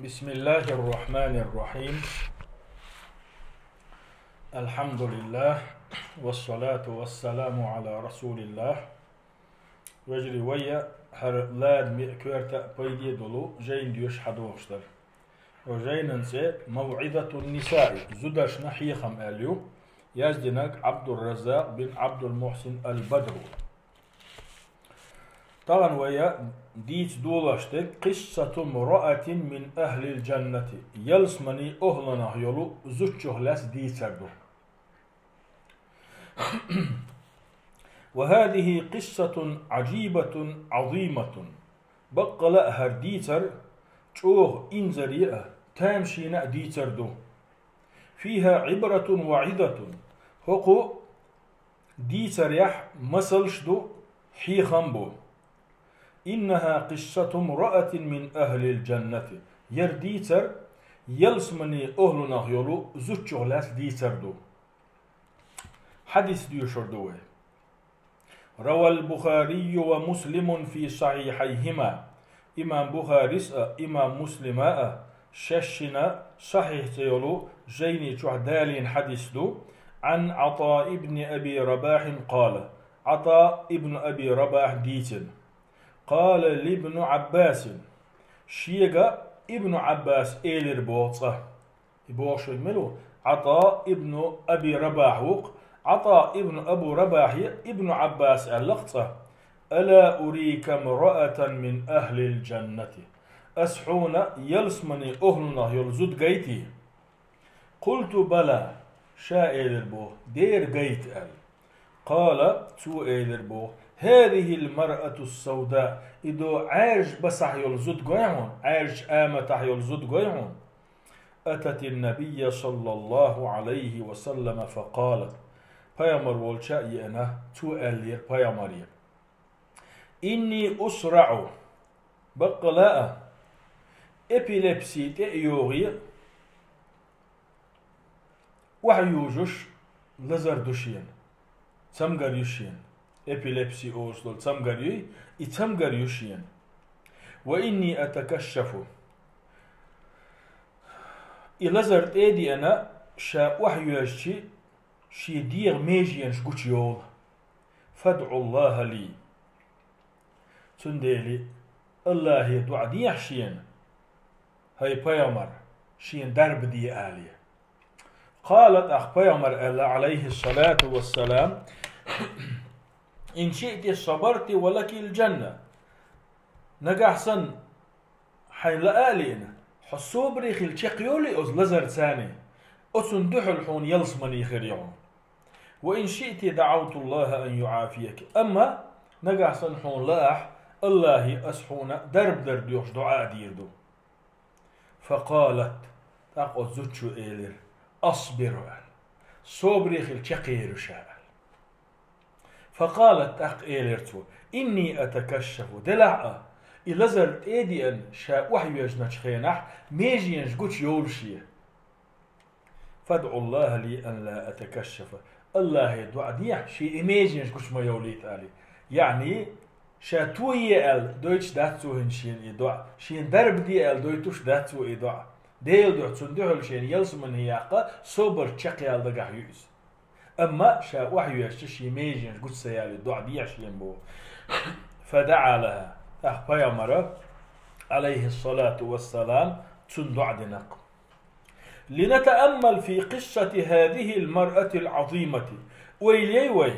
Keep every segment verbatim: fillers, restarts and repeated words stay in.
بسم الله الرحمن الرحيم. الحمد لله، والصلاة والسلام على رسول الله. Вежарий, вай хӀара ладаме а, коьрта а пайде а долу жайна доьшуш хьадогӀуш дара. Жайнан цӀе «موعظة النساء», зудашна хьехам аьлла ю, яздинарг Ӏабдурраззакъ бин Ӏабдул-Мухьсин аль-Бадр ву. Тахана вай дийца долош дерг «قصة امرأة من أهل الجنة», ялсаманин охӀланах йолу зудчух лаьцна дийцар ду. «وهذه قصة عجيبة عظيمة». Баккъала а хӀара дийцар чӀогӀа инзаре а, тамашийна а дийцар ду. «فيها عبرة وعظة». ХӀокху дийцарехь масалш ду, хьехам бу. «إنها قصة امرأة من أهل الجنة». ХӀара дийцар ялсаманин охӀланах йолу зудчух лаьцна дийцар ду. Хьадис доьшур ду вай. «روى البخاري ومسلم في صحيحيهما». Имам Бухарис а, имам Муслима а шаьшшинна Сахьихь цӀе йолу жайни чохь далийна хьадис ду. «عن عطاء بن أبي رباح قال». Ӏата ибн Аби Рабахь дийцина. «قال لابن عباس». Шега Ибн Ӏаббас элира боху цкъа. И бохуш верг мила ву? Ӏата ибн Аби Рабахь ву-кх. Ӏата ибн Абу Рабахье Ибн Ӏаббас аьлла-кх цкъа: «ألا أريك امرأة من أهل الجنة». Ас хьуна ялсаманин охӀланах йолу зуда гайтий? «قلت بلى». Ша элира боху: «Дера гайта», – аьлла. «قال», цо элира боху: «هذه المرأة السوداء». И ду Ӏаьржа басахь йолу зуда гой хьуна, Ӏаьржачу аматахь йолу зуда гой хьуна. «أتت النبي صلى الله عليه وسلم فقالت». Пайхамар волча а еана, цо аьллера пайхамаре: «إني أصرع». Баккъала а, эпилепси тӀе а йогӀий, охьаюжуш лазар ду шена. Цамгар ю шена. Эпилепси олуш долу цамгар юй, и цамгар ю шена. «وإني أتكشف». И лазар тӀе а деана, ша охьайоьжчи, шен дегӀан меженаш гучуйовла. «فادع الله لي». Цундела Аллахье доӀа дехьа шена, хӀай пайхамар, шена дарба де алий. «قال», тӀаккха пайхамар аьлла, Ӏалайхиссалату вассалам: «إن شئت صبرت ولك الجنة». Нагахь санна хьайна лаа а лиъна, хьо собаре хила чекхйолий оцу лазарца, оцунна дуьхьал хьуна ялсамани хир ю хьуна. «وإن شئت دعوت الله أن يعافيك». Амма нагахь санна хьуна лаахь, Аллахье ас хьуна дарба дар доьхуш доӀа а дийр ду. «فقالت», тӀаккха оцу зудчо элира: «أصبر», – аьлла. Собаре хила чекхъер ю ша, аьлла. «فقالت», тӀаккха элира цо: «إني أتكشف». Делахь а, и лазар тӀе а деана, ша охьайоьжначу хенахь, меженаш гучуйовла шен. «فادع الله لي أن لا أتكشف». Аллахье доӀа дехьа, шен и меженаш гучу ма йовлийта алий. Яъни, ша тое аьлла дойтуш дац цо хӀинца шена и доӀа, шена дарба де аьлла дойтуш дац цо и доӀа. Делан дуьхьа, цунна дуьхьал шена ялсамани яккха собар чекхъяла дагахь ю иза. Амма ша охьайоьжча, шен меженаш гучу ца ялий доӀа дехьа шена боху. «فدعا لها». ТӀаккха пайхамара, Ӏалайхиссалату вассалам, цунна доӀа дина-кх. «لنتأمل في قصة هذه المرأة العظيمة». Ойла яй вай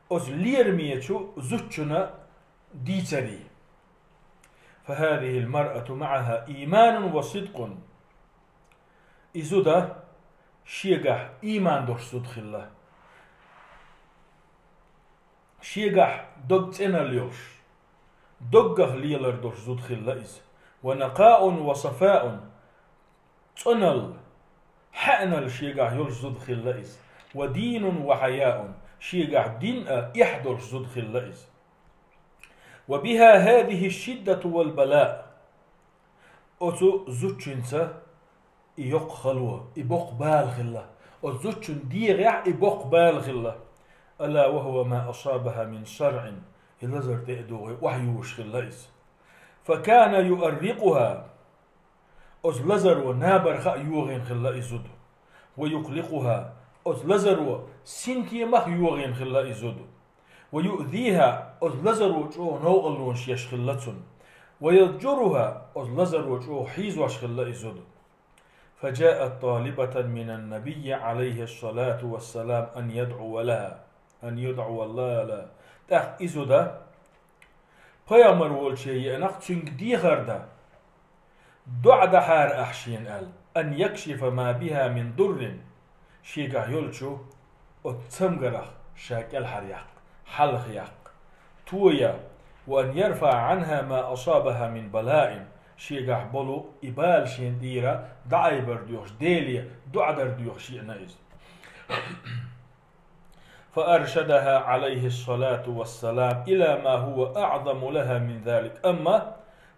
оцу лерамечу зудчун дийцаре. «فهذه المرأة معها إيمان وصدق». И зуда шегахь ийман долуш зуда хилла. Шегахь дог цӀеналла йолуш, доггах лелар долуш зуда хилла иза. «ونقاء وصفاء». ЦӀоналла, хьаьъналла шегахь йолуш зуда хилла иза. «ودين وحياء». Шегахь дин а, эхь долуш зуда хилла иза. «وبها هذه الشدة والبلاء». Оцу зудчуьнца и йоккха хало, и боккха бала хилла. Оцу зудчун дегӀехь и боккха бала хилла. «ألا وهو ما أصابها من صرع». И лазар тӀе а догӀий, охьаюжуш хилла иза. «فكان يؤرقها». Оцу лазаро набарха а йогӀийна хилла и зуда. ويقلقها, оцу лазаро синтемах а йогӀийна хилла и зуда. ويؤذيها, оцу лазаро чӀогӀа новкъарлонаш еш хилла цунна. ويضجرها, оцу лазаро чӀогӀа хьийзош хилла и зуда. فجاءت طالبة من النبي عليه الصلاة والسلام أن يدعو لها، أن يدعو الله لها. ТӀаккха и зуда пайхамар волче еана, цуьнга дехар дан, доӀа дахьара ахь шена аьлла, أن يكشف ما بها من ضر, шегахь йолчу оцу цамгарах ша кӀелхьаръяккха, хьалхаяккха, тоя, وأن يرفع عنها ما أصابها من بلاء, шегахь болу и бала шена тӀера дӀаайбар доьхуш, Деле доӀа дар доьхуш еана иза. فأرشدها عليه الصلاة والسلام إلى ما هو أعظم لها من ذلك. Амма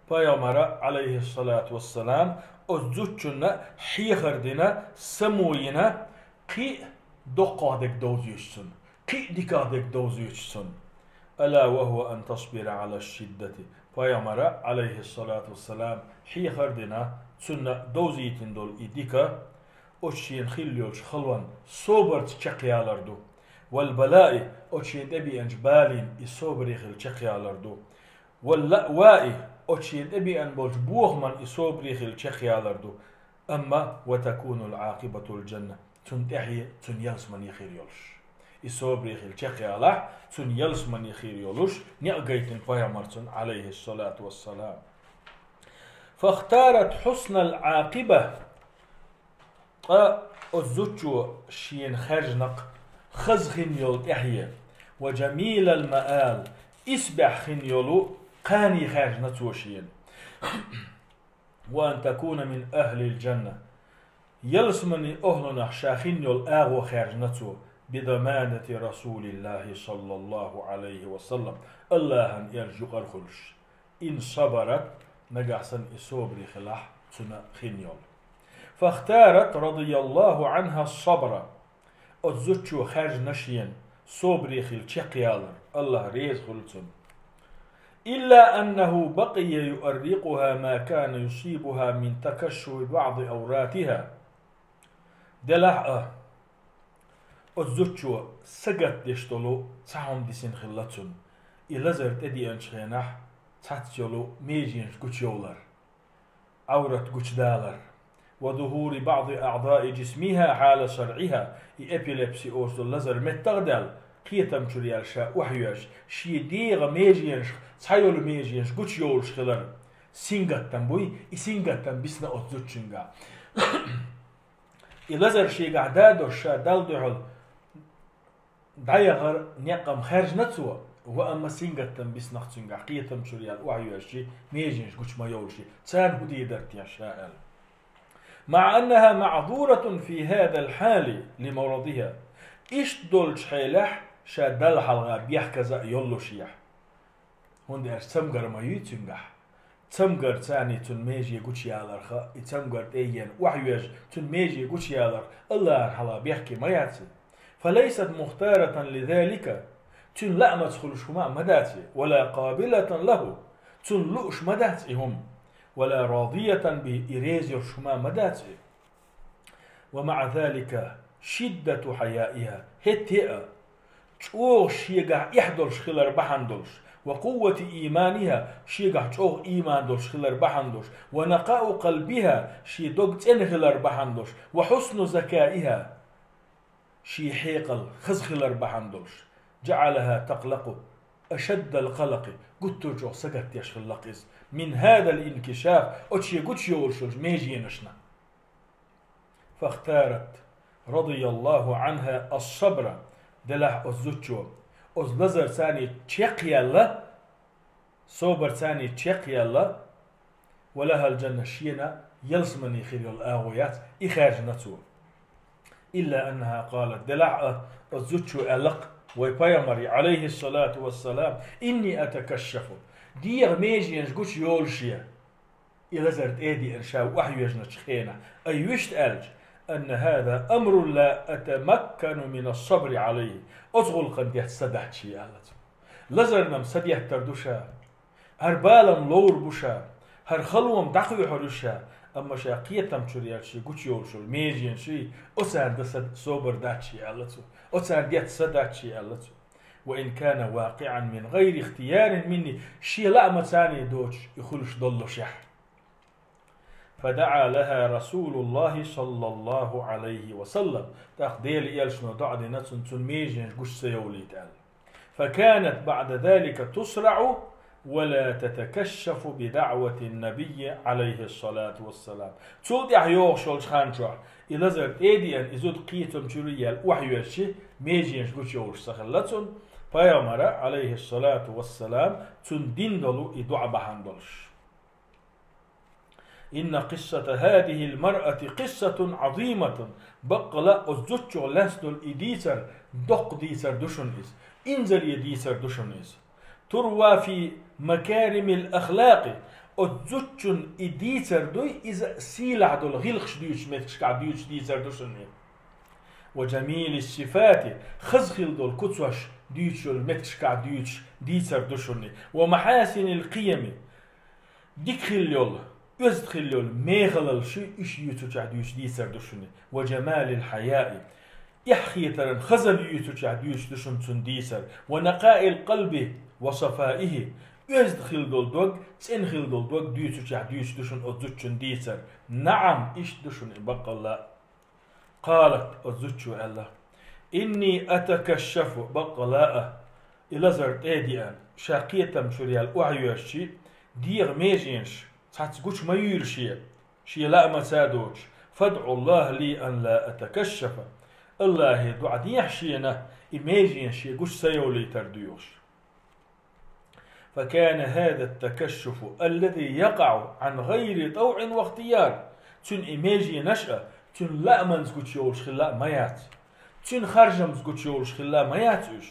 пайхамара, алейхиссалату вассалам, оцу зудчунна хьехар дина, само йина, кхин а доккхах дерг довзуьйтуш цунна, кхин а диках дерг довзуьйтуш цунна. ألا وهو أن تصبر على الشدة. Пайхамара, алейхиссалату вассалам, хьехар дина, цунна довзийтина долу и дика, оцу шена хилла йолчу халонна собарца чекхъялар ду. والبلاء, оцу шена тӀебеанчу балийна и собаре хила чекхъялар ду. واللأواء, оцу шена тӀебеана болчу бохаман и собаре хила чекхъялар ду. Амма وتكون العاقبة الجنة, цунна тӀаьхье цунна ялсамане хир йолуш. И собаре хила чекхъялахь, цунна ялсамане хир йолуш, некъ гайтина пайхамар цунна, алейхиссалату вассалам. فاختارت حسن العاقبة. Ткъа оцу зудчо шена хаьржина-кх хаза хин йолу тӀаьхье, وجميل المآل, исбаьхьа хин йолу кхане хаьржина цо шена. وأن تكون من أهل الجنة. Ялсаманин охӀлунах ша хин йолу агӀо хаьржина цо, بضمانة رسول الله صلى الله عليه وسلم, Аллахьан элча юкъара хуьлуш. إن صبرت, нагахь санна и собаре хилахь цунна хин йолу. فاختارت رضي الله عنها الصبر. Оцу зудчо хаьржина шена собаре хила чекхъялар, Аллахь реза хуьлу цунна. إلا أنه بقي يؤرقها ما كان يصيبها من تكشف بعض عوراتها. Делахь а, оцу зудчо сагатдеш долу цхьа хӀума дисина хилла цунна. И лазар тӀедеанчу хенахь цхьацца йолу меженаш гучуйовлар, Ӏаврат гучудалар. وظهور بعض أعضاء جسمها حال صرعها, и эпилепси оцу долу лазар меттах а даьлла, кхетам чуьра яьлла ша охьайоьжуш, шен дегӀан меженаш, цхьа йолу меженаш гучуйовлуш хилар. Сингаттам буй, и сингаттам бисна оцу зудчуьнгахь. И лазар шегахь дадош ша Далла дуьхьал дӀаяхар некъ-м хаьржина цо, ва амма сингаттам бисна-кх цуьнгахь, кхетам чуьра яьлла охьайоьжуш, меженаш гучу ма йовлуш, царна хӀун дийр дара те ша аьлла. مع أنها معذورة في هذا الحال لمرضها. Иштта долчу хьелехь ша Далла хьалха бехказа а йоллушехь. ХӀунда аьлча цамгар ма юй цуьнгахь. Цамгар царний цунна меже гучуяларха, и цамгар тӀе а еана охьайоьжна, цунна меже гучуяларх Аллахьан хьалха бехке ма яц и. فليست مختارة لذلك, цуьнан лаамца хуьлуш хӀума а ма дац и, ولا قابلة له, цунна лууш ма дац и хӀума, ولا راضية به, и реза йолуш хӀума а ма дац и. ومع ذلك شدة حيائها, хӀетте а, чӀогӀа шегахь эхь долуш хилар бахьана долуш, وقوة إيمانها, шегахь чӀогӀа ийман долуш хилар бахьана долуш, ونقاء قلبها, шен дог цӀена хилар бахьана долуш, وحسن ذكائها, шен хьекъал хаза хилар бахьана долуш, جعلها تقلق أشد القلق, гуттар а чӀогӀа сагатдеш хилла-кх иза, من هذا الانكشاف, оцу шен гучуйовлуш йолчу меженашна. فاختارت رضي الله عنها الصبر, делахь оцу зудчо, оцу лазар царний чекхъяьлла, собар царний чекхъяьлла, ولها الجنة, шена ялсамане хир йолу агӀо яц, и хаьржина цо. إلا أنها قالت, делахь а оцу зудчо аьлла-кх вай пайхамаре, алейхиссалату вассалам: إني أتكشف, дегӀан меженаш гучуйолуш я. И лазар тӀе а деана ша охьайоьжначу хенахь, ай вуьшта аьлча, أن هذا أمر لا أتمكن من الصبر عليه, оцу гӀуллакхана детташ са дац шен аьлла цо. Лазарна-м са деттар ду ша, хӀара бала-м ловр бу ша, хӀара хало-м дӀакхоьхьур ю ша, Амма ша кхетам чуьра яьлча шен гучуйолуш йолу меженаш, оцарна дан са собар дац шен аьлла цо. Оцарна деш са дац шен аьлла цо. وإن كان واقعا من غير اختيار مني, шен лаамца а доцуш и хуьлуш доллушехь. فدعا لها رسول الله صلى الله عليه وسلم. ТӀаккха Делан элчано доӀа дина цунна, цуьнан меженаш гучу ца йовлийта аьлла. فكانت بعد ذلك تصرع ولا تتكشف بدعوة النبي عليه الصلاة والسلام. Цул тӀаьхьа йогӀуш йолчу хан чохь и лазар тӀе а деана, и зуда кхетам чуьра яьлла охьайоьзча, меженаш гучуйовлуш ца хилла цунна, пайхамара, عليه الصلاة والسلام, цунна дина долу и доӀа бахьана долуш. إن قصة هذه المرأة قصة عظيمة. Баккъала а оцу зудчух лаьцна долу и дийцар доккха дийцар ду шуна иза. Инзаре дийцар ду шуна иза. تروى في مكارم الأخلاق. Оцу зудчун и дийцар дуй, иза сийлахь долу гӀиллакхаш дуьйцучу меттигашкахь дуьйцуш дийцар ду шуна иза. وجميل الصفات. Хаза хилла долу куцаш дуьйцуш йолу меттигашкахь дуьйцуш дийцар ду шуна иза. ومحاسن القيم. Дика хилла йолу, оьзда хилла йолу мехаллаш, уьш юьйцучехь дуьйцуш дийцар ду шуна. وجمال الحياء. Эхь хетаран хазалла юьйцучехь дуьйцуш ду шуна цуьнан дийцар. ونقاء القلب وصفائه. Оьзда хилла долу дог, цӀена хилла долу дог дуьйцучехь дуьйцуш ду шуна оцу зудчун дийцар. نعم, иштта ду шуна и баккъалла а. قالت, оцу зудчо аьлла: إني أتكشف, баккъалла а, и лазар тӀе а деана, ша кхетам чуьра яьлла охьайоьзча, дегӀан меженаш цхьацца гучу ма юьйла шен, шен лаамца а доцуш. فادعوا الله لي أن لا أتكشف. АллахӀе доӀа дехьа шена, и меженаш шен гучу ца йовлийтар доьхуш. فكان هذا التكشف الذي يقع عن غير طوع واختيار. Цуьнан и меженаш а цуьнан лаамца гучуйовлуш хилла а ма яц. Цуьнан харжамца гучуйовлуш хилла а ма яц уьш.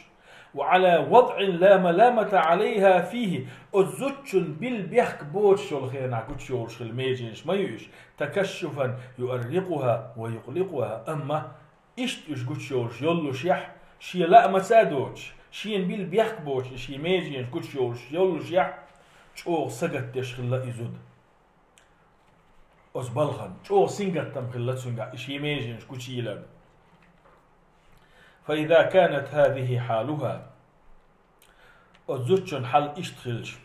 وعلى وضع لا ملامة عليها فيه. Оцу зудчун билла бехк боцуш йолу хенахь гучуйовлуш хилла меженаш ма ю уьш. تكشفا يؤرقها ويقلقها. Амма иштта уьш гучуйовлуш йоллушехь, шен лаамца а доцуш, шена билла бехк боцуш и шен меженаш гучуйовлуш йоллушехь, чӀогӀа сагатдеш хилла и зуда. Оцу балхана чӀогӀа сингаттам хилла цуьнгахь и шен меженаш гучуйийларна. فإذا كانت هذه حالها. Оцу зудчун хьал иштта хилча.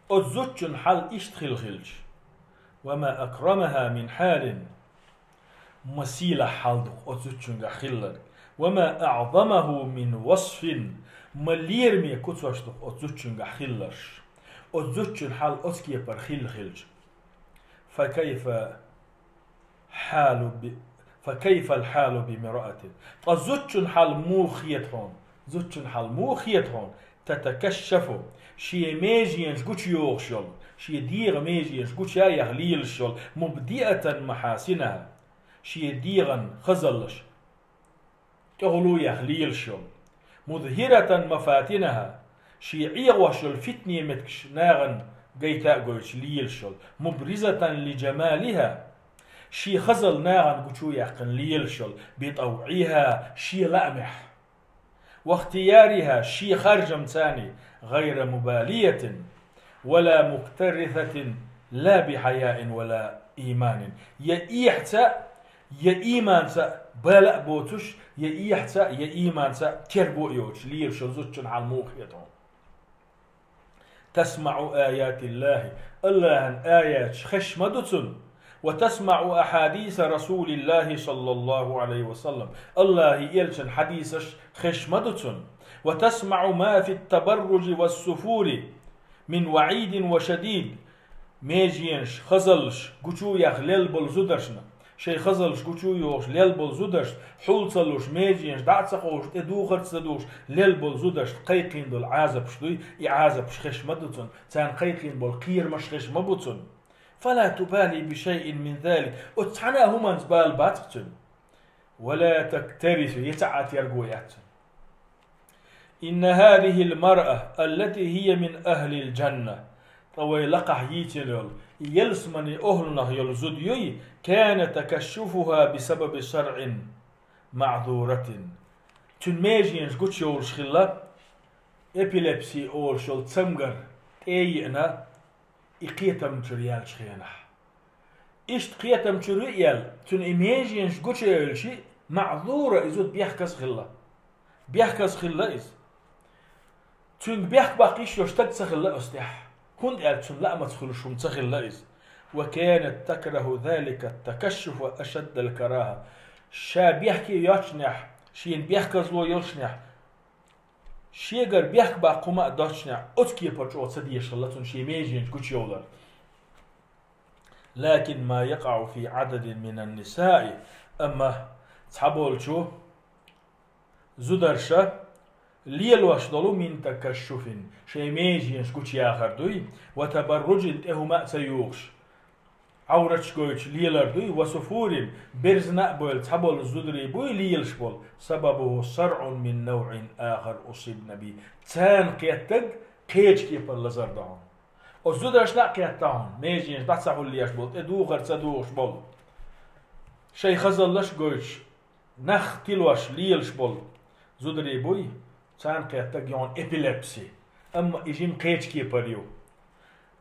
Оцу зудчун хьал иштта хилла хилча. وما أكرمها من حال. Ма сийлахь хьал ду-кх оцу зудчуьнгахь хилларг. وما أعظمه من وصف. Ма лераме куцаш ду-кх оцу зудчуьнгахь хилларш. Оцу зудчун хьал оцу кепара хилла хилча. فكيف حال ب-، فكيف الحال بامرأة. Ткъа зудчун хьал муха хета хьуна? Зудчун хьал муха хета хьуна? تتكشف. Шен меженаш гучуйохуш йолу, шен дегӀан меженаш гучуяха лелаш йолу, مبدية محاسنها. Шен дегӀан хазаллаш тӀехула яха лелаш йолу. مظهرة مفاتنها. Шен ӀегӀош йолу фитне меттигаш нахана гайта а гойтуш лелаш йолу. مبرزة لجمالها. Шен хазалла нахана гучу а яьккхина лелаш йолу. بطوعها. Шен лаамехь. واختيارها. Шен харжамца а. غير مبالية ولا مكترثة لا بحياء ولا إيمان. Я эхьца, я ийманца бала а боцуш, я эхьца, я ийманца терго а йоцуш, лелаш йолу зудчун хьал муха хета хьуна? تسمع آيات الله. АллахӀан аяташ хезаш ма ду цунна. وتسمع أحاديث رسول الله صلى الله عليه وسلم. АллахӀан элчан хьадисаш хезаш ма ду цунна. وتسمع ما في التبرج والسفور من وعيد وشديد. Меженаш, хазаллаш гучу а яха лелла болу зударшна, шайн хазаллаш гучу а йохуш лелла болу зударшна, хьул ца луш, меженаш дӀа а ца кховш, тӀе духар ца духуш лелла болу зударшна кхайкхийна долу Ӏазапаш дуй, и Ӏазапаш хезаш ма ду цунна, царна кхайкхийна болу кхерамаш хезаш ма бу цунна. فلا تبالي بشيء من ذلك. Оцу цхьана а хӀуманца бала бац-кх цуьнан. ولا تكترث, я цхьа а терго яц цуьнан. إن هذه المرأة التي هي من أهل الجنة. Ткъа вай лакхахь йийцина йолу, и ялсаманин охӀлунах йолу зуда юй, كان تكشفها بسبب صرع معذورة. Цуьнан меженаш гучуйовлуш хилла, эпилепси олуш йолу цамгар тӀе а йиъна, и кхетам чуьра яьллачу хенахь. Иштта кхетам чуьра виъ яьлла, цуьнан и меженаш гучуевлчи, маъзура, иза бехказа хилла. Бехказа хилла иза. Цуьнга бехк баккха йиш йолуш стаг ца хилла оцу тӀехь, хӀунда аьлча цуьнан лаамца хуьлуш хӀума ца хилла иза. «وكانت تكره ذلك التكشف أشد الكراهة». Ша бехке йоцчунехь, шена бехказло йолчунехь, шегара бехк баккха хӀума а доцчунехь, оцу кепара чӀогӀа ца дезаш хилла цунна шен меженаш гучуевлар. «لكن ما يقع في عدد من النساء», амма цхьаболчу зударша лелош долу, «من تكشف», шайн меженаш гучуяхар дуй, «وتبرج», тӀе хӀума а ца юхуш, Ӏовраташ гойтуш лелар дуй, «وسفور», берзана а бевлла цхьаболу зударий буй лелаш болу, «سببه صرع من نوع آخر أصبن به». Царна кхеттарг кхечу кепара лазар ду хьуна. Оцу зударшна а кхетта хьуна, меженаш дӀа ца хьулъеш болу, тӀе духар ца духуш болу, шайн хазаллаш а гойтуш, нах тилош лелаш болу зударий буй, царна кхеттарг йогӀун эпилепси, амма и жима кхечу кепара ю.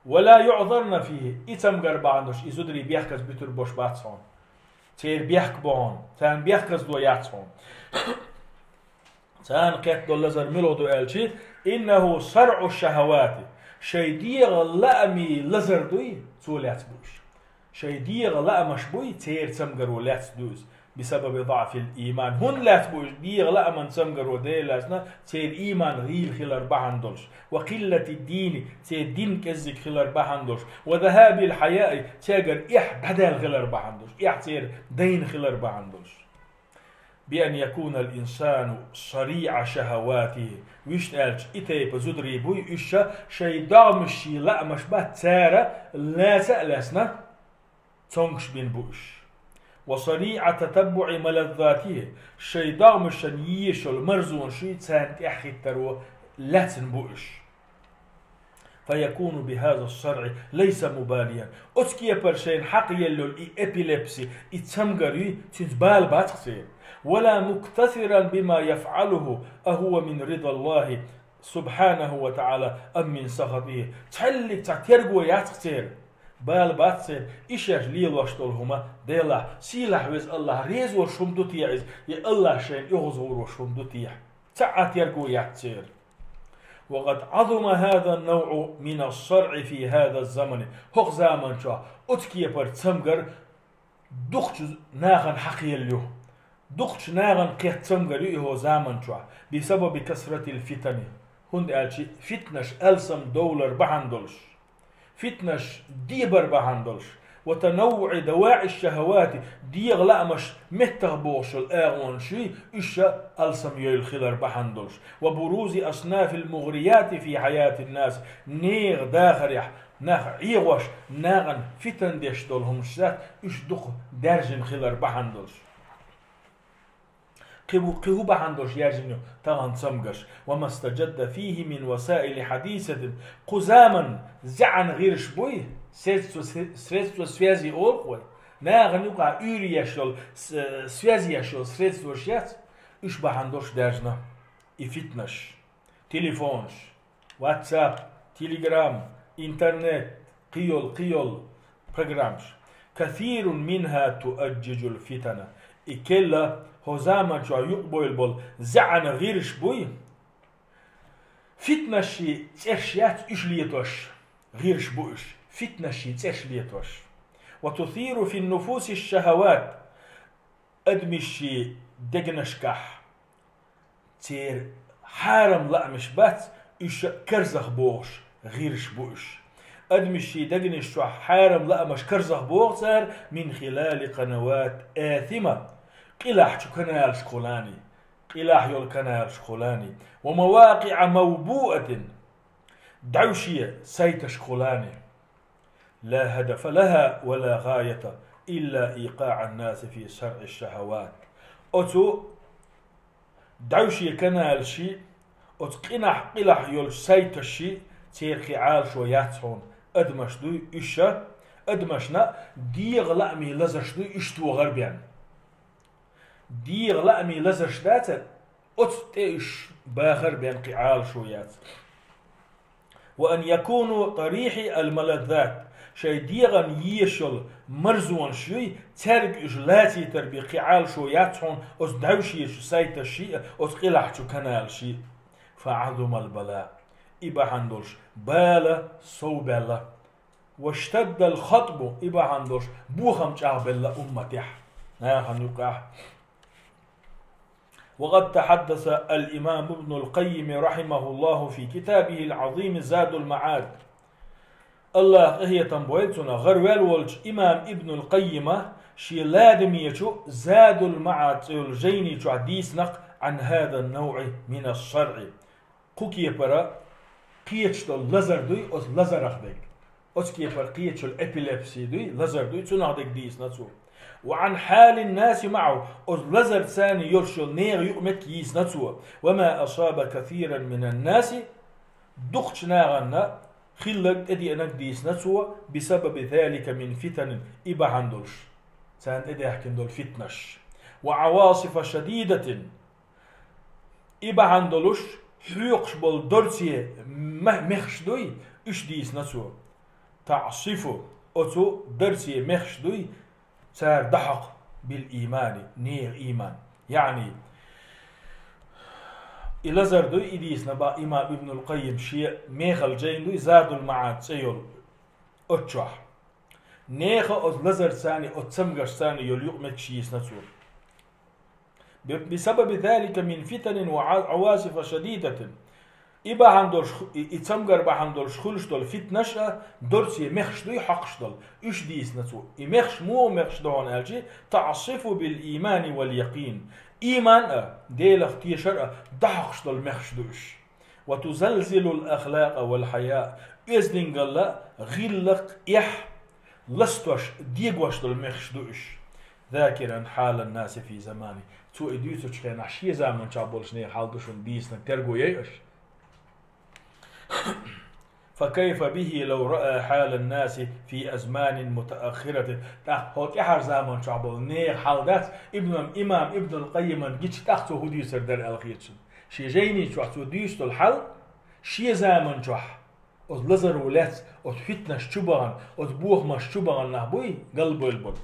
«ولا يعذرن فيه», и цамгар бахьана долуш и зударий бехказа буьтур болуш бац хьуна. Церан бехк бу хьуна, царна бехказло яц хьуна. Царна кхетта долу лазар муьлха ду аьлчи, «إنه صرع الشهوات», шайн дегӀан лаамийн лазар дуй, цо лаьцна бу уьш. Шайн дегӀан лаамаш буй, церан цамгаро лаьцна ду иза, «بسبب ضعف الإيمان». ХӀунда лаьцна бу уьш дегӀан лааман цамгаро Дела лаьцна, церан ийман гӀийла хилар бахьана долуш, «وقلة الدين», церан дин кӀеззиг хилар бахьана долуш, «وذهاب الحياء», цаьргара эхь дӀадаьлла хилар бахьана долуш, эхь церан дайна хилар бахьана долуш. «بأن يكون الإنسان صريع شهواته». Вуьшта аьлча, и тайпа зударий буй, уьш ша шайн догӀмашший лаамаш бац, цара лаьца а лаьцна, цомгуш бина бу уьш. «وصريع تتبع ملذاته», шайн догӀмашна езаш йолу марзонаш юй, царна тӀаьхьахӀиттаро лаьцна бу уьш. «فيكون بهذا الصرع ليس مباليا». Оцу кепара шайна хьакхаелла йолу и эпилепси, и цамгар юй, цуьнца бала бацахь церан. «ولا مكتثرا بما يفعله أهو من رضا الله سبحانه وتعالى أم من سخطه». Цхьаьллиг цхьа терго яцахь церан. Бала бац церан, и шаьш лелош долу хӀума, Делахь, сийлахь веза АллахӀ реза волуш хӀума ду те иза, я АллахӀ шайна оьгӀазвуьйлуш хӀума ду те? Цхьа а терго яц церан. «وقد عظم هذا النوع من الصرع في هذا الزمن». ХӀокху заман чохь оцу кепара цамгар дукхачу нахана хьакхаелла ю. Дукхачу нахана кхетта цамгар ю и хӀокху заман чохь, «بسبب كثرة الفتن». ХӀунда аьлча фитнаш алсам довлар бахьана долуш, фитнаш дебар бахьана долуш, «وتنوع دواعي الشهوات», дегӀан лаамаш меттах бохуш йолу агӀонаш юй, уьш ша алсам йойла хилар бахьана долуш, «وبروز أصناف المغريات في حياة الناس», нехан дахарехь нах ӀегӀош, нахана фитан деш долу хӀуманаш, уьш дукха даьржина хилар бахьана долуш. Кхин ву-, кхин хӀун бахьана долуш яьржина ю тахана цамгарш? «وما استجد فيه من وسائل حديثة». Кху заман зӀеана гӀирсаш буй, средства, средства связи олу-кх вай. Нахана юкъахь уьйр еш йолу, с-, связь еш йолу средстваш яц, уьш бахьана долуш даьржина и фитнаш. Телефонаш, WhatsApp, Telegram, интернет, кхийолу, кхийолу программаш. «كثير منها تؤجج الفتن». И келла, хӀокху заман чохь юкъабевлла болу зӀеана гӀирсаш буй, фитнашший цӀерш яц уьш летош, гӀирсаш бу уьш, фитнашший цӀерш летош. «وتثير في النفوس الشهوات». Адамашший дегнашкахь церан хьарам лаамаш бац, уьш карзах бохуш гӀирсаш бу уьш. Адамашший дегнаш чохь хьарам лаамаш карзах боху цара, «من خلال قنوات آثمة», къилахь чу каналашкахула, къилахь йолу каналашкахула, «ومواقع موبوءة», дӀаьвше сайташкахула. «لا هدف لها ولا غاية إلا إيقاع الناس في صرع الشهوات». Оцу дӀаьвше каналашший, оцу къинахь-къилахь йолчу сайташший, церан кхин Ӏалашо яц хьуна, адамаш дуй уьш ша, адамашна дегӀан лаамийн лазарш дуй уьш тохар бен. ДегӀан лаамийн лазарш дацара, оцу тӀе уьш бахар бен кхин Ӏалашо яц. «وأن يكونوا طريح الملذات». Шайн дегӀан езаш йолу марзонаш юй, цаьрга уьш лацийтар бен кхин Ӏалашо яц хьуна оцу дӀаьвшечу сайташший а, оцу къилахьчу каналашший а. Фа Ӏазумал бала. И бахьана долуш бала совбаьлла. Ва штаддал хатӀбу, и бахьана долуш бохам чӀагӀбелла умматехь, нахана юкъахь. وقد تحدث الإمام ابن القيم رحمه الله في كتابه العظيم زاد المعاد. АллахӀа къинхетам бойла цунах, гӀараваьлла волчу имам Ибнул Къаййима шен ладамечу Задул МаӀад цӀе йолу жайни чохь дийцинарг عن هذا النوع من الصرع. Кху кепара кхеташ долу лазар дуй, оцу лазарах дерг. Оцу кепара кхеташ йолу эпилепси дуй, лазар дуй, цунах дерг дийцина цо. وعن حال الناس معه, оцу лазарца йолуш йолу нехан юкъаметтиг йийцина цо. وما أصاب كثيرا من الناس, дукхачу нахана хилларг, тӀедеанарг дийцина цо, بسبب ذلك من فتن, и бахьана долуш царна тӀедаьхкина долу фитнаш. وعواصف شديدة, и бахьана долуш хьоькхуш болу дарце ме-, мехаш дуй, уьш дийцина цо. تعصف, оцу дарце мехаш дуй, цара дӀахьокху, بالإيمان, нехан ийман. Яъни, и лазар дуй, и дийцина бах имам Ибнул Къаййим шен мехала жайна дуй, Задул МаӀад цӀе йолу, оцу чохь. Нехан оцу лазарца, оцу цамгаршца йолу юкъаметтигаш йийцина цо. بسبب ذلك من فتن وعواصف شديدة. И бахьана долуш, и, и цамгар бахьана долуш хуьлуш долу фитнаш а, дарце мехаш дуй хьокхуш долу. Уьш дийцина цо. И мехаш муха мехаш ду хьуна аьлча, تعصف بالإيمان واليقين. Ийман а, Делах тешар а дӀахьокхуш долу мехаш ду уьш. وتزلزل الأخلاق والحياء. Оьздангалла, гӀиллакх, эхь ластош, дегош долу мехаш ду уьш. ذاكرا حال الناس في زمانه. Цо и дуьйцучу хенахь шен заманчохь болчу нехан хьал ду шуна дийцинарг, терго яй аша. فكيف به لو رأى حال الناس في أزمان متأخرة. ТӀаккха хӀокху тӀаьхьара заманчохь болу нехан хьал дац, Ибн, имам Ибнул Къаййиман гича тӀаккха цо хӀун дуьйцур дара аьлла хета шуна. Шен жайни чохь цо дуьйцуш долу хьал, шен заманчохь оцу лазаро лаьцна, оцу фитнаш чу бахана, оцу бохамаш чу бахана нах буй, галбевлла болу.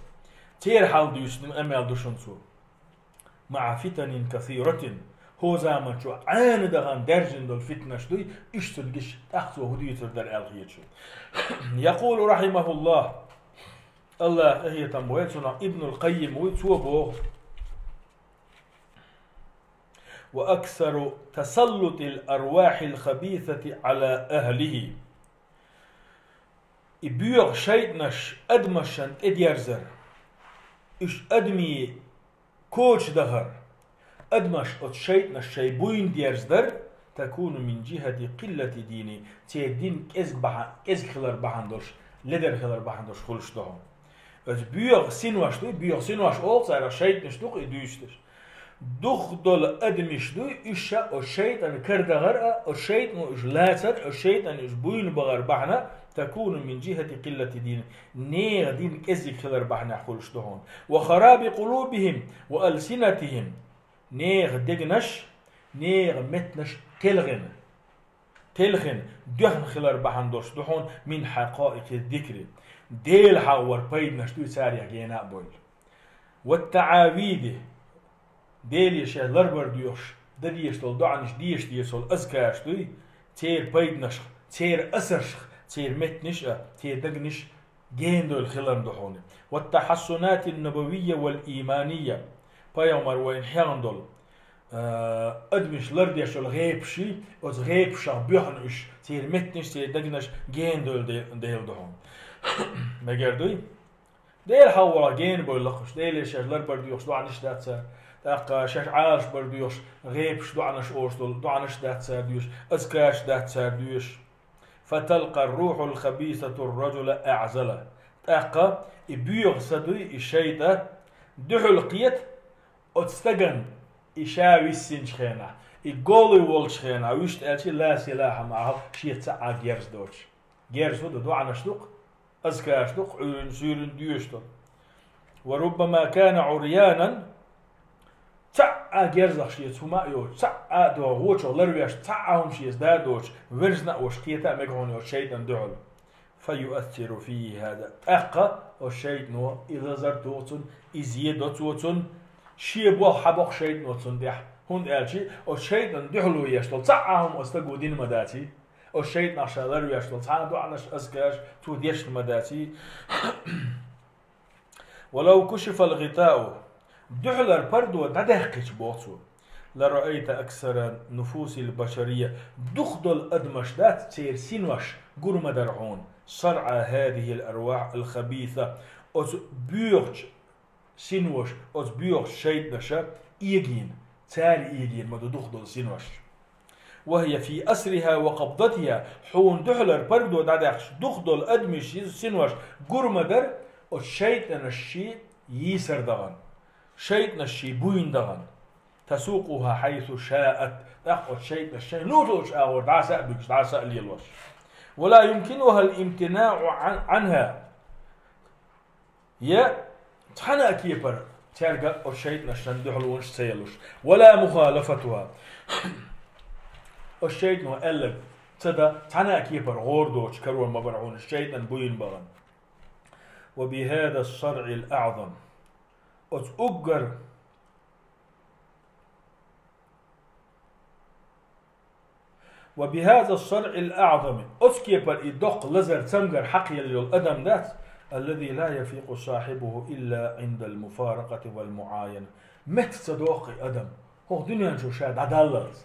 Церан хьал дуьйцуш дина къамел ду шуна цо. مع فتن كثيرة. ХӀокху заманчохь Ӏаьнан дахана даьржина долу фитнаш дуй, уьш цунна гича тӀаккха цо хӀун дуьйцур дара аьлла хета шуна. يقول رحمه الله, АллахӀа къинхетам бойла цунах, Ибнул Къаййим вуй, цо боху: وأكثر تسلط الأرواح الخبيثة على أهله. И боьха шайтӀанаш адамашна тӀедерзар, уьш адамийн коча дахар, адамаш оцу шайтӀанаш шайн буйна дерзадар, تكون من جهة قلة دينه, церан дин кӀезиг бахьа-, кӀезиг хилар бахьана долуш, ледар хилар бахьана долуш хуьлуш ду хьуна. Оцу боьха синош ду, боьха синош олу царах, шайтӀанаш ду-кх и дуьйцуш дерш. Дукха долу адамаш ду, уьш ша оцу шайтӀан кара дахар а, оцу шайтӀано уьш лацар, оцу шайтӀано уьш буйна бахар бахьана, تكون من جهة قلة دينه, нехан дин кӀезиг хилар бахьанехь хуьлуш ду хьуна. وخراب قلوبهم وألسنتهم. Нехан дегнаш, нехан меттанаш телхина. Телхина, доьхна хилар бахьана долуш ду хьуна من حقائق الذكر. Дела хьахор пайданаш дуй царех гена а бевлла. والتعاويذ. Деле шаьш ларбар доьхуш, дан дезаш долу доӀанаш, деша дезаш долу азкараш дуй, церан пайданашха, церан асаршха, церан меттанаш а, церан дегнаш гена девлла хиларна ду хьуна. والتحصنات النبوية والإيمانية. Пайхамар вайна хьехна долу, а, адамаш лардеш йолу гӀепаш, оцу гӀепашах боьхна уьш, церан меттанаш, церан дегнаш гена девлла де-, девлла ду хьуна. Мегар дуй? Дела хьахорах гена бевлла-кх уьш, Деле шаьш ларбар доьхуш доӀанаш дац цара, тӀаккха шаьш Ӏалашбар доьхуш, гӀепаш, доӀанаш олуш долу доӀанаш дац цара доьшуш, азкараш дац цара доьшуш. فتلقى الروح الخبيثة الرجل أعزل. ТӀаккха и боьха са дуй, и шайтӀа дуьхьал кхета оцу стагана, и ша виссинчу хенахь, и голый волчу хенахь, вуьшта аьлча, لا سلاح معه, шеца цхьа а герз доцуш. Герз хӀун ду, доӀанаш ду-кх, азкараш ду-кх, Ӏуьйрина, суьйрина доьшуш долу. وربما كان عريانا, цхьа а герзах шеца хӀума а йоцуш, цхьа а догӀу вочух ларвеш, цхьа а хӀума шеца да а доцуш, верзина а волуш кхета а мега хьуна оцу шайтӀана дуьхьал. فيؤثر فيه هذا. ТӀаккха оцу шайтӀано и лазар туху цунна, и зе до цо цунна, шен болх хьабоккху шайтӀано цунна тӀехь. ХӀунда аьлча оцу шайтӀан дуьхьало еш долу цхьа а хӀума оцу стага дина ма даций. Оцу шайтӀанах ша ларвеш долу цхьа а доӀанаш, азкараш цо дешна ма даций. ولو كشف الغطاء, дуьхьалара пардо дӀадаьккхича, боху цо, لرأيت أكثر نفوس البشرية, дукха долу адамаш дац, церан синош гур ма дара хьуна, صرعى هذه الأرواح الخبيثة, оцу боьхачу синоша, оцу боьхачу шайтӀанаша эгийна, цара эгийна ма ду дукха долу синош. وهي في أسرها وقبضتها, хьуна дуьхьалара пардо дӀадаьккхича, дукха долу адамийн синош гур ма дара, оцу шайтӀанашший йийсар дахана, шайтӀанашший буйна дахана. تسوقها حيث شاءت, тӀаккха оцу шайтӀанаша шайна луъучу агӀор дӀаса а буьгуш, дӀаса а лелош. ولا يمكنها الامتناع عن-, عنها. Я цхьана а кепара цаьрга оцу шайтӀанашна дуьхьалонаш ца ялуш. ولا مخالفتها. Оцу шайтӀано аьлларг ца дан цхьана а кепара гӀора доцуш карор ма бара хьуна шайтӀан буйна бахана. وبهذا الصرع الأعظم. Оцу уггар وبهذا الصرع الأعظم, оцу кепара и доккха лазар цамгар хьакхаелла йолу адам дац, الذي لا يفيق صاحبه إلا عند المفارقة والمعاينة. Метта ца доккху и адам, хӀокху дуьнен чу ша дӀадаллалц,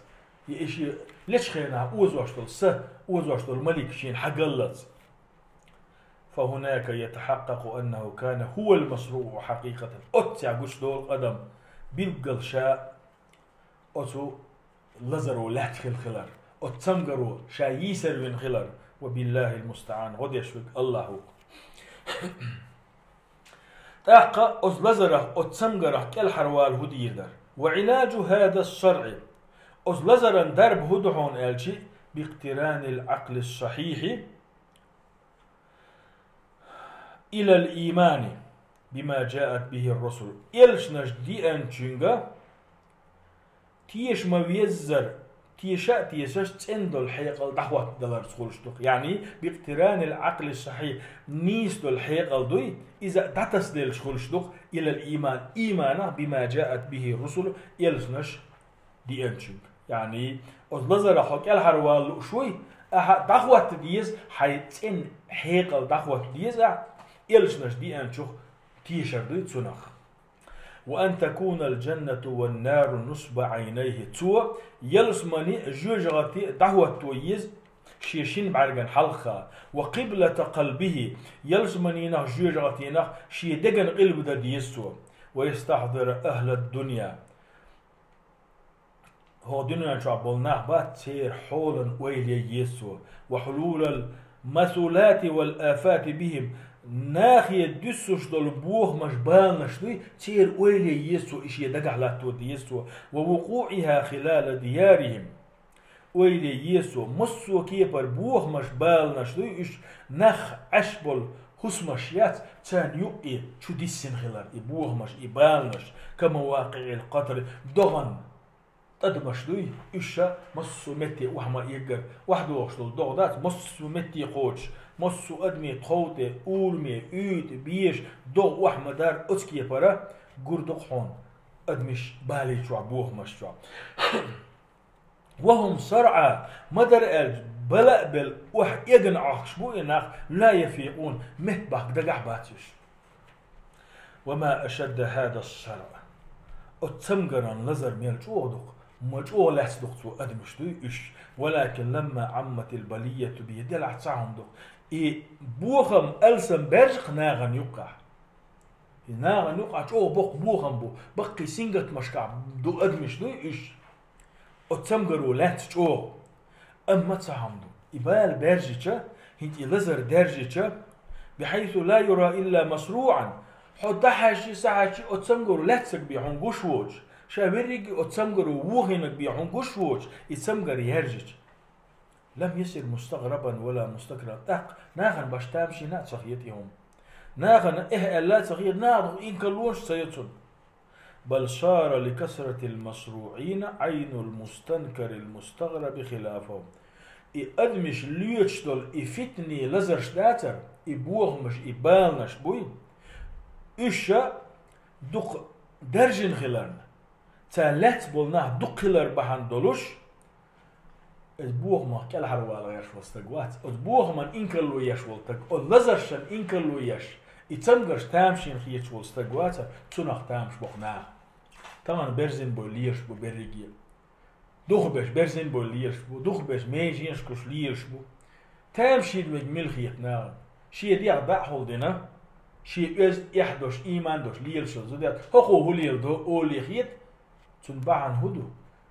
я и шен лечу хенахь озош долу са, озош долу малик шена хьагаллалц. فهناك يتحقق أنه كان هو المصروع حقيقة. Оццехь гучудолу адам билггал ша оцу лазаро лаьцна хилла хилар, оцу цамгаро ша йийсар вина хилар, وبالله المستعان, гӀо деш верг АллахӀ ву. ТӀаккха оцу лазарах, оцу цамгарах кӀелхьарвала хӀун дийр дара? وعلاج هذا الصرع, оцу лазаран дарба хӀун ду хьуна аьлча, باقتران العقل الصحيح إلى الإيمان بما جاءت به الرسل. Элчанаш деанчуьнга теша ма-веззара, теша а тешаш, цӀена долу хьекъал дӀахӀоттадаларца хуьлуш ду-кх. يعني باقتران العقل الصحيح, нийса долу хьекъал дуй, иза а дӀатасаделча хуьлуш ду-кх, إلى الإيمان, ийманах, بما جاءت به الرسل, элчанаш деанчуьнга. Яъни, оцу лазарах хьо кӀелхьарвала лууш вуй, ахьа дӀахӀотта деза, хьайн цӀена хьекъал дӀахӀотта деза ахьа, элчанаш деанчух тешар дуй цунах. وأن تكون الجنة والنار نصب عينيه. Цо ялсамани а, жоьжахати а дӀахӀотто еза шен шина бӀаьргана хьалха. وقبلة قلبه. Ялсаманинах, жоьжахатинах шен деган къилба дан деза цо. ويستحضر أهل الدنيا. ХӀокху дуьнен чохь болу нах бац, церан хьолан ойла ян еза цо. وحلول المثلات والآفات بهم. Нахе дуьссуш долу бохамаш, баланаш дуй, церан ойла ян еза цо, и шен дагахь латто деза цо. ووقوعها خلال ديارهم. Ойла ян еза цо, массо а кепара бохамаш, баланаш дуй, уьш нах Ӏаш болу хӀусамаш яц, царна юккъе чу диссина хилар, и бохамаш, и баланаш, كمواقع القطر, догӀан тӀадамаш дуй, уьш ша массо а метте охьа ма-эггара, охьадогӀуш долу догӀа дац, массо а метте кхочуш, массо а адаме тхов тӀе, ураме, уьйтӀа, беша, догӀа охьа ма-дарра, оцу кепара гур ду-кх хьуна адамаш балий чохь, бохамаш чохь. وهم صرعى, ма-дарра аьлча, бала а белла, охьа эгна Ӏохкуш бу и нах, لا يفيقون, меттахбахка дагахь бац уьш. وما أشد هذا الصرع. Оцу цамгаран лазар мел чӀогӀа ду-кх, ма чӀогӀа лаьцна ду-кх цо адамаш дуй уьш. ولكن لما عمت البلية به, делахь цхьа хӀума ду-кх. И бохам, алсам баьржа-кх нахана юккъехь. И нахана юккъехь чӀогӀа боккха бохам бу, баккхий сингаттамашкахь ду адамаш дуй уьш. Оцу цамгаро лаьцна чӀогӀа. Амма цхьа хӀума ду. И бала баьржича, хӀинца и лазар даьржича, بحيث لا يرى إلا مصروعا. Хьо дӀахьаьжча, схьахьаьжча, оцу цамгаро лаьцнарг бен хьуна гуш воцуш, ша верриге оцу цамгаро вохийнарг бен хьуна гуш воцуш, и цамгар яьржича. لم يصر مستغربا ولا مستكرها. ТӀаккха нахана башха тамашийна а ца хета и хӀума. Нахана эхь аьлла а ца хета, наха дукха инкарлонаш ца йо цунна. بل صار لكثرة المصروعين عين المستنكر المستغرب خلافهم. И адамаш лоьцуш долу и фитнийн лазарш дацара, и бохамаш, и баланаш буй, уьш ша дукха даьржина хиларна, цара лаьцна болу нах дукха хилар бахьана долуш, иза бохамах кӀелхьарвала гӀерташ волу стаг вац. Оцу бохаман инкарло еш волу стаг, оцу лазаршан инкарло еш, и цамгарш тамашийна хеташ волу стаг вацара, цунах тамаш боккху наха. Тахана берзина бой лелаш бу берриге. Духабеш берзина бой лелаш бу, духабеш меженаш куш лелаш бу. Тамашийна верг мила хета нахана? Шен дегӀ дӀа а хьулдина, шен оьзда эхь долуш, ийман долуш лелаш йолу зуда яц, хӀокхо хӀун леладо олий хета? Цуьнан бахьана хӀун ду?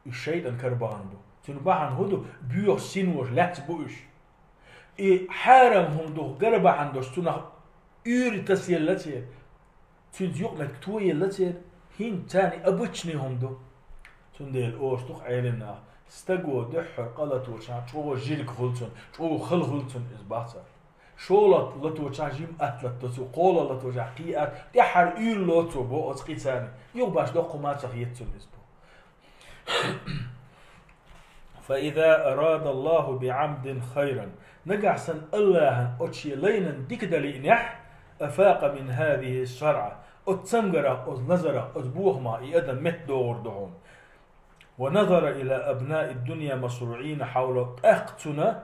Уьш шайтӀан кара бахьана бу. Цуьнан бахьана хӀун ду? Боьха синош лаьцна бу уьш. И хьарам хӀума духу гара бахьана долуш цунах уьйр тасаелла церан. Цуьнца юкъаметтиг тоелла церан. ХӀинца царна и обычный хӀума ду. Цундела олуш ду-кх Ӏелам наха: стаго дуьххьара къа латочохь чӀогӀа жирг хуьлу цунна, чӀогӀа хала хуьлу цунна иза бах цара. ШолгӀа латочохь жима атта латадо цо, кхоалгӀа латочохь кхин атта, тӀаьххьара уьйр ло цо боху оцу кхин царна. Юха баш доккха хӀума ца хета цунна иза боху. فإذا أراد الله بعبد خيرا, нагахь санна АллахӀан оцу шен лайнан дика дан лиънехь, أفاق من هذه الصرعة, оцу цамгарах, оцу лазарах, оцу бохамах и адам меттадогӀур ду хьуна. ونظر إلى أبناء الدنيا مصروعين حوله, тӀаккха цунна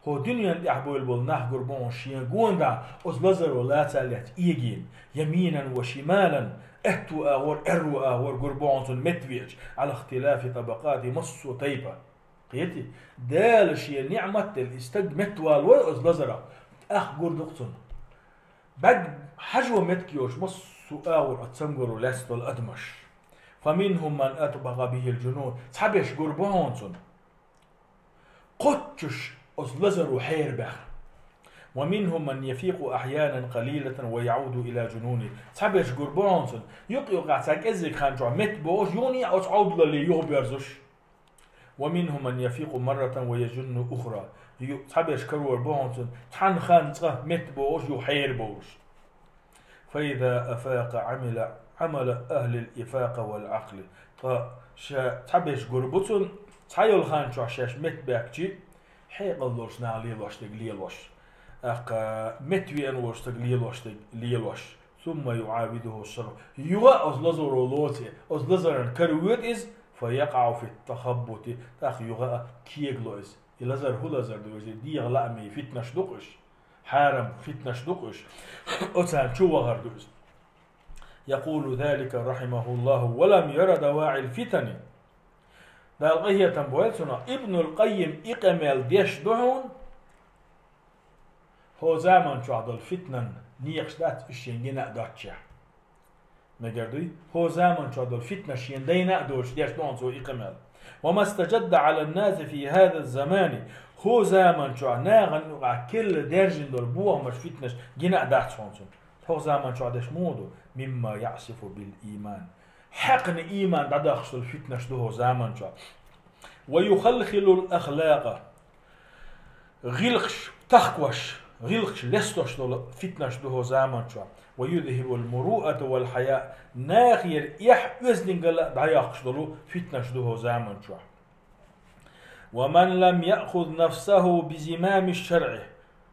хӀокху дуьненна тӀехь бевлла болу нах гур бу хьуна шен гонаха оцу лазаро лаца а лаьцна эгийна, يمينا وشمالا, аьтту агӀор, аьрру агӀор гур бу хьуна цунна меттавеача, على اختلاف طبقات, массо а тайпа. Кхетий? Дала шен ниӀмат делла и стаг меттавалавой оцу лазарах, тӀаккха гур ду-кх цунна. БӀаьрг хьажо меттиг йоцуш массо а агӀор оцу цамгаро лаьцна долу адамаш. فمنهم من أطبق به الجنون, цхьаберш гур бу хьуна цунна кхоччуш оцу лазаро хьерабаьхна. ومنهم من يفيق أحيانا قليلة ويعود إلى جنونه. Цхьаберш гур бу хьуна цунна, юкъ-юкъахь цхьа кӀеззиг хан чохь меттабогӀуш, юха а оцу Ӏовдалалле юхабоьрзуш. ومنهم من يفيق مرة ويجن أخرى. Ю-, цхьаберш карор бу хьуна цунна, цхьана хан цкъа меттабогӀуш, юха хьерабовлуш. فإذا أفاق عمل عمل أهل الإفاقة والعقل. Ткъа ша цхьаберш гур бу цунна, цхьа йолу хан чохь шаьш меттабаьхкичи, хьекъал долуш наха лелош дерг лелош, тӀаккха меттавеана волуш стаг лелош дерг лелош. ثم يعاوده الصرع. Юха а оцу лазаро лоций, оцу лазаран кара воьду иза, فيقع في التخبط, тӀаккха юха а кегало иза. И лазар хӀун лазар ду иза? ДегӀан лаамийн фитнаш ду-кх уьш. Хьарам фитнаш ду-кх уьш, оцарна чу вахар ду иза. يقول ذلك رحمه الله ولم ير دواعي الفتن. Дала къинхетам бойла цунах, Ибнул Къаййим и къамел деш ду хьуна, хӀокху заман чохь долу фитнан некъаш дац уьш шен гина а доцчехь. Мегар дуй, хӀокху заман чохь долу фитнаш шен дайна а доцуш деш ду хьуна цо и къамел. وما استجد على الناس في هذا الزمان. ХӀокху заман чохь нахана юкъахь керла даьржина долу бохамаш, фитнаш гина а дац хьуна цунна. ХӀокху заман чохь деш муха ду? مما يعصف بالإيمان. Хьаькхна ийман дӀадахкаш долу фитнаш ду хӀокху заман чохь. ويخلخل الأخلاق. ГӀиллакхаш тахкош, гӀиллакхаш лестош долу фитнаш ду хӀокху заман чохь. ويذهب المروءة والحياء. Нахера эхь, оьздангалла а дӀайоккхуш долу фитнаш ду хӀокху заман чохь. ومن لم يأخذ نفسه بزمام الشرع.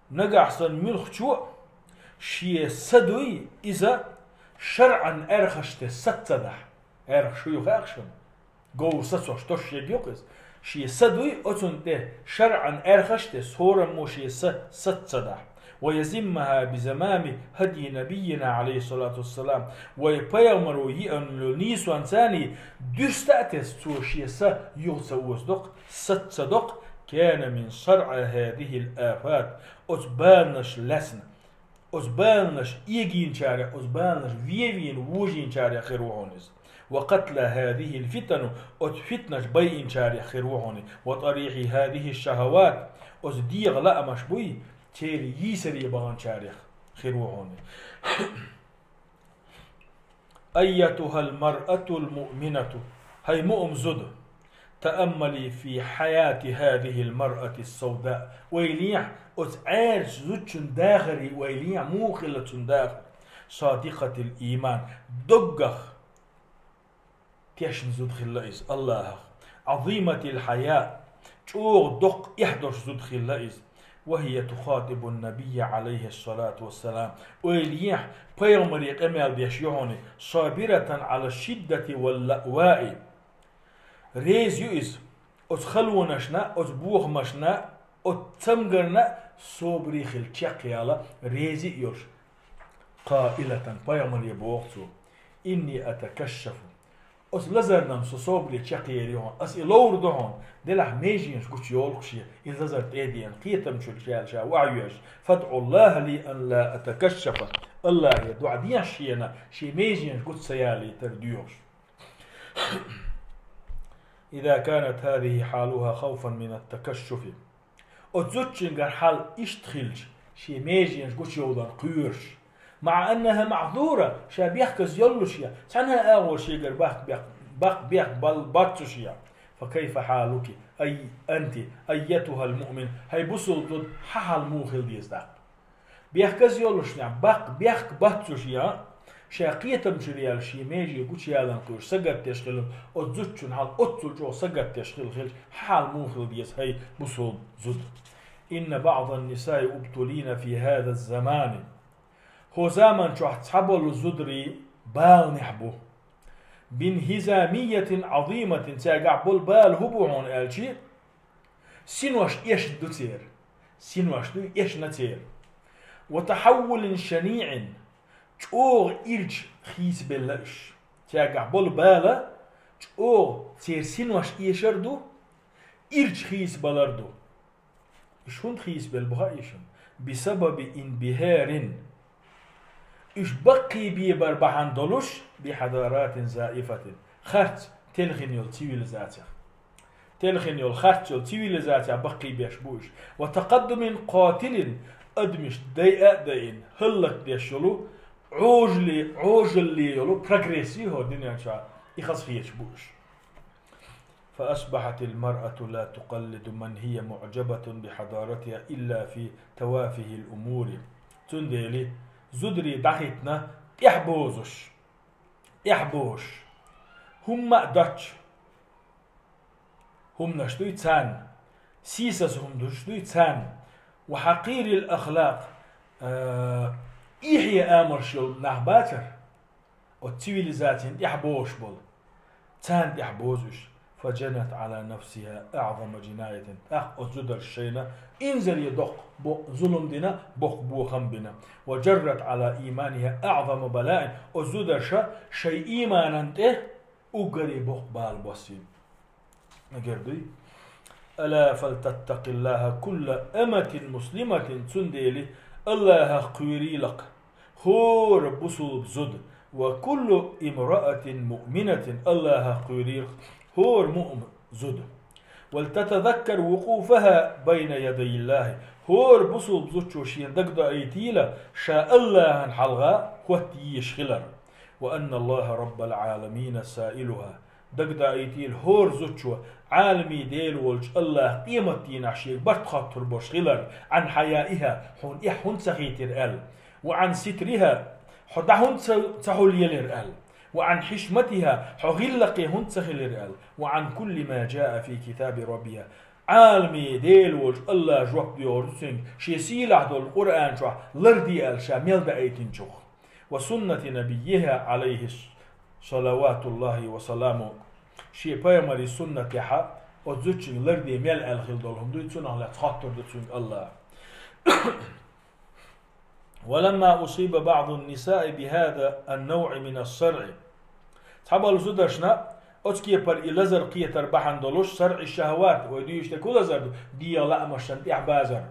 Нагахь санна муьлххачо а шен са дуй, иза шарӀан аьрхашца саца ца дахь. Аьрхаш хӀун ю хаьа шуна? Говр сацош тосуш ерг ю-кх иза. Шен са дуй, оцунна тӀе шарӀан аьрхашца сораммо шен са саца ца дахь. ويزمها بزمام هدي نبينا عليه الصلاة والسلام. Вай пайхамаро йиъна йолу нийсонца дуьрста а тесна, цо шен са юха ца озадо-кх, саца ца до-кх, كان من صرعى هذه الآفات. Оцу баланаш лаьцна, оцу баланаш эгийначарех, оцу баланаш вен вийна вожийначарех хир ву хьуна иза. وقتلى هذه الفتن, оцу фитнаш байинчарех хир ву хьуна. وطريحي هذه الشهوات, оцу дегӀан лаамаш буй, церан йийсаре баханчарех хир ву хьуна. أيتها المرأة المؤمنة, хӀай муъмин зуда, تأملي في حياة هذه المرأة السوداء, ойла ехьа, оцу Ӏаьржачу зудчун дахаре ойла ехьа, муха хилла цуьнан дахар. صادقة الإيمان, доггах тешна зуда хилла иза АллахӀах. عظيمة الحياء, чӀогӀа доккха эхь долуш зуда хилла иза. وهي تخاطب النبي عليه الصلاة والسلام. Ойла ехьа, пайхамаре къамел деш ю хьуна, صابرة على الشدة واللأواء. Реза ю иза оцу халонашна, оцу бохамашна, оцу цамгарна собаре хила чекхъяла, реза а йолуш. قائلة, пайхамаре боху цо: إني أتكشف. Оцу лазарна-м со собаре чекхъер ю хьуна, ас и ловр ду хьуна, делахь меженаш гучу йолуш я, и лазар тӀе а деана, кхетам чуьра ша ша вахьа йоьш. فادع الله لي أن لا أتكشف. АллахӀе доӀа дехьа шена, шен меженаш гучу ца ялийтар доьхуш. إذا كانت هذه حالها خوفا من التكشف. Оцу зудчуьнгара хьал иштта хилча, шен меженаш гучуйовларна кхоьруш. مع أنها معذورة, ша бехказа йоллуш я, цхьана а агӀор шегара баккха бехк-, баккха бехк бал-, баццуш я. فكيف حالك أي أنت أيتها المؤمنة, хӀай бусалба зуда, хьан хьал муха хила деза тӀаккха? Бехказа йоллушехь, баккха бехк баццуш я, ша кхетам чуьра яьлла, шен меже гучуяларна кхоьруш сагатдеш хилла, оцу зудчун хьал оццул чӀогӀа сагатдеш хилла хилча, хьан хьал муха хила деза, хӀай бусалба зуда? إن بعض النساء ابتلين في هذا الزمان. ХӀокху заман чохь цхьаболу зударий баланехь бу. بانهزامية عظيمة, цаьргахь болу бала хӀун бу хьуна аьлча, синош эшна ду церан. Синош ду, эшна церан. وتحول شنيع, чӀогӀа ирча хийцабелла уьш. Цаьргахь болу бала чӀогӀа церан синош эшар ду, ирча хийцабалар ду. Уьш хӀунда хийцабелла бу хаьий шуна? بسبب انبهار, уьш баккхийбе бар бахьана долуш, بحضارات زائفة, харц телхина йолу цивилизацих. Телхина йолу, харц йолу цивилизацих баккхийбеш бу уьш. وتقدم قاتل, адамаш дайа а дайина, хӀаллакдеш йолу, Ӏожалле, Ӏожалле йолу прогресс ю хӀокху дуьнен чохь, и хазахеташ бу уьш. فأصبحت المرأة لا تقلد من هي معجبة بحضارتها إلا في تافه الأمور. Цундела зударий дӀахӀиттина тӀаьхьабозуш, тӀаьхьабозуш, хӀумма а доцчу хӀуманаш дуй царна, сийсаза хӀума душ дуй царна, وحقير الأخلاق, а, эхье амалш йолу нах бацара, оцу цивилизацина тӀаьхьабозуш болу, царна тӀаьхьабозу уьш. فجنت على نفسها أعظم جناية. ТӀаккха оцу зударша шайна инзаре доккха бо-, зулум дина, боккха бохам бина. وجرت على إيمانها أعظم بلاء. Оцу зударша шайн ийманан тӀе уггаре боккха бала боссийна. Мегар дуй? ألا فلتتق الله كل أمة مسلمة, цундела Аллахах кхоьруьйлакх хӀора бусулба зуда, وكل امرأة مؤمنة, Аллахах кхоьруьйлакх хӀора муъмин зуда. ولتتذكر وقوفها بين يدي الله, хӀора бусулба зудчо шена дагадоуьйтийла, ша Аллахьан хьалха хӀотта йийш хилар. وأن الله رب العالمين سائلها. Дагадоуьйтийла хӀора зудчо, Ӏаламийн Дела волчу Аллахь къематдийнахь шега барт хоттур болуш хилар, عن حيائها, хьуна эхь хӀунда ца хийтира аьлла, وعن سترها, хьо дӀа хӀунда ца, ца хьулъелира аьлла, وعن حشمتها, хьо гӀиллакхе хӀунда ца хилира аьлла, وعن كل ما جاء في كتاب ربها. Ӏаламийн Дела волчу Аллахь жоп доьхур ду цуьнга, шен сийлахь долу Къуръан чохь ларде аьлла ша мел даийтинчух. وسنة نبيها عليه صلوات الله وسلامه. Шен пайхамаран суннатехь оцу зудчуьнга ларде мел аьлла хила долу хӀума дуй, цунах лаьцна хоттур ду цуьнга Аллахь. ولما أصيب بعض النساء بهذا النوع من الصرع. Цхьаболу зударшна оцу кепара и лазар кхетар бахьана долуш, صرع الشهوات, вай дуьйцуш дерг хӀун лазар ду? ДегӀан лаамашна тӀехь базар.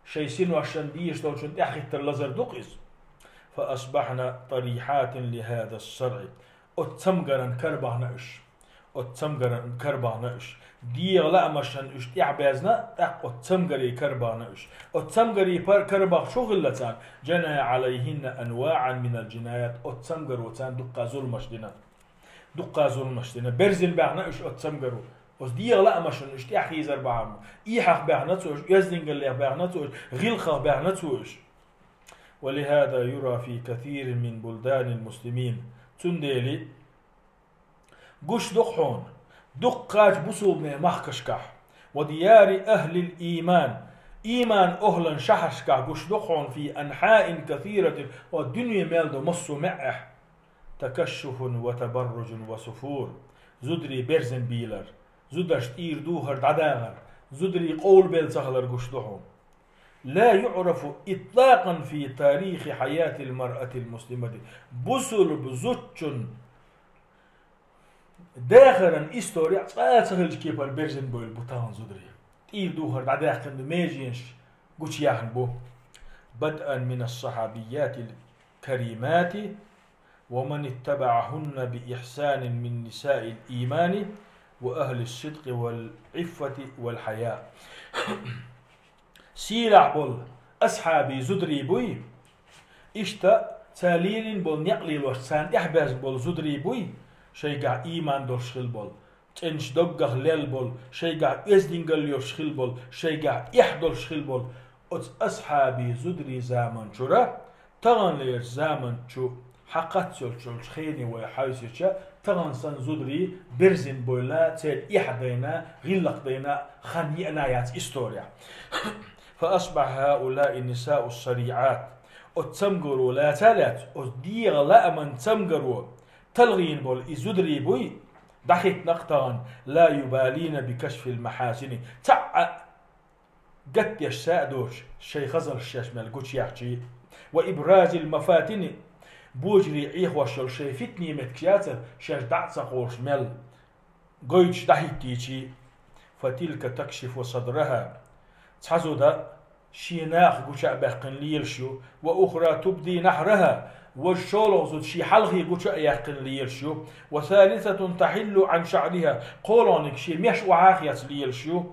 Шайн синошна, дезаш долчунна тӀаьхьахӀиттар лазар ду-кх иза. فأصبحن طريحات لهذا الصرع. Оцу цамгаран карабахна уьш. Оцу цамгаран карабахна уьш. ДегӀан лаамашна уьш тӀаьхьабаьзна, тӀаккха оцу цамгаре карабахна уьш. Оцу цамгаре пар-, карабахча хӀун хилла царна? جنى عليهن أنواعا من الجنايات. Оцу цамгаро царна дуккха зуламаш дина. Дуккха зуламаш дина. Берзина баьхна уьш оцу цамгаро. Оцу дегӀан лаамашна уьш тӀаьхьахийзар бахьана. Эхьах баьхна цо уьш, оьздангаллех баьхна цо уьш, гӀиллакхах баьхна цо уьш. ولهذا يرى في كثير من بلدان المسلمين. Цундела гуш ду-кх хьуна дуккхачу бусулбанийн махкашкахь, وديار أهل الإيمان, иман охӀлан шахьарашкахь гуш ду хьуна, في أنحاء كثيرة, оцу дуьне мел долу массо а маьӀӀехь, تكشف وتبرج وسفور, зударий берзина бийлар, зударшна тӀера духар дӀадахар, зударий къовлабелла ца хилар гуш ду хьуна. لا يعرف إطلاقا في تاريخ حياة المرأة المسلمة, бусулба зудчун дахаран история цкъа а ца хиллачу кепара берзина бевлла бу тахана зударий. ТӀера духар дӀадаьккхина ду, меженаш гучуяьхна бу. بدءا من الصحابيات الكريمات ومن اتبعهن بإحسان من نساء الإيمان وأهل الصدق والعفة والحياء. Сийлахь болу асхьабийн зударий буй, иштта цара лелийна болу некъ лелош, царна тӀаьхьабаьзна болу зударий буй, шайгахь ийман долуш хилла болу, цӀеначу доггах лелла болу, шайгахь оьздангалла йолуш хилла болу, шайгахь эхь долуш хилла болу, оцу асхьабийн зударийн заман чура, таханлерчу заман чу хьакхац йолчу хене вай хьаьвсича, тахана санна зударий берзина бевлла, церан эхь дайна, гӀиллакх дайна хан еана яц история. فأصبح هؤلاء النساء الصريعات. Оцу цамгаро лаца а лаьцна, оцу дегӀан лааман цамгаро талхийна болу и зударий буй, дӀахӀиттина-кх тахана, لا يبالين بكشف المحاسن. Цхьа а гатдеш са а доцуш, шайн хазаллаш шаьш мел гучуяьхчий, وإبراز المفاتن, божарий Ӏехош йолу шайн фитне меттигаш яцара, шаьш дӀа а ца кхоллуш мел гойтуш дӀахӀиттийчий, فتلك تكشف صدرها. Цхьа зуда шен нахах гуча а баьккхина лелаш ю, وأخرى تبدي نحرها, важа шолгӀа зуда шен хьалхе гуча а яьккхина лелаш ю, وثالثة تحل عن شعرها, кхоалгӀаниг шен меш охьа а хецна лелаш ю.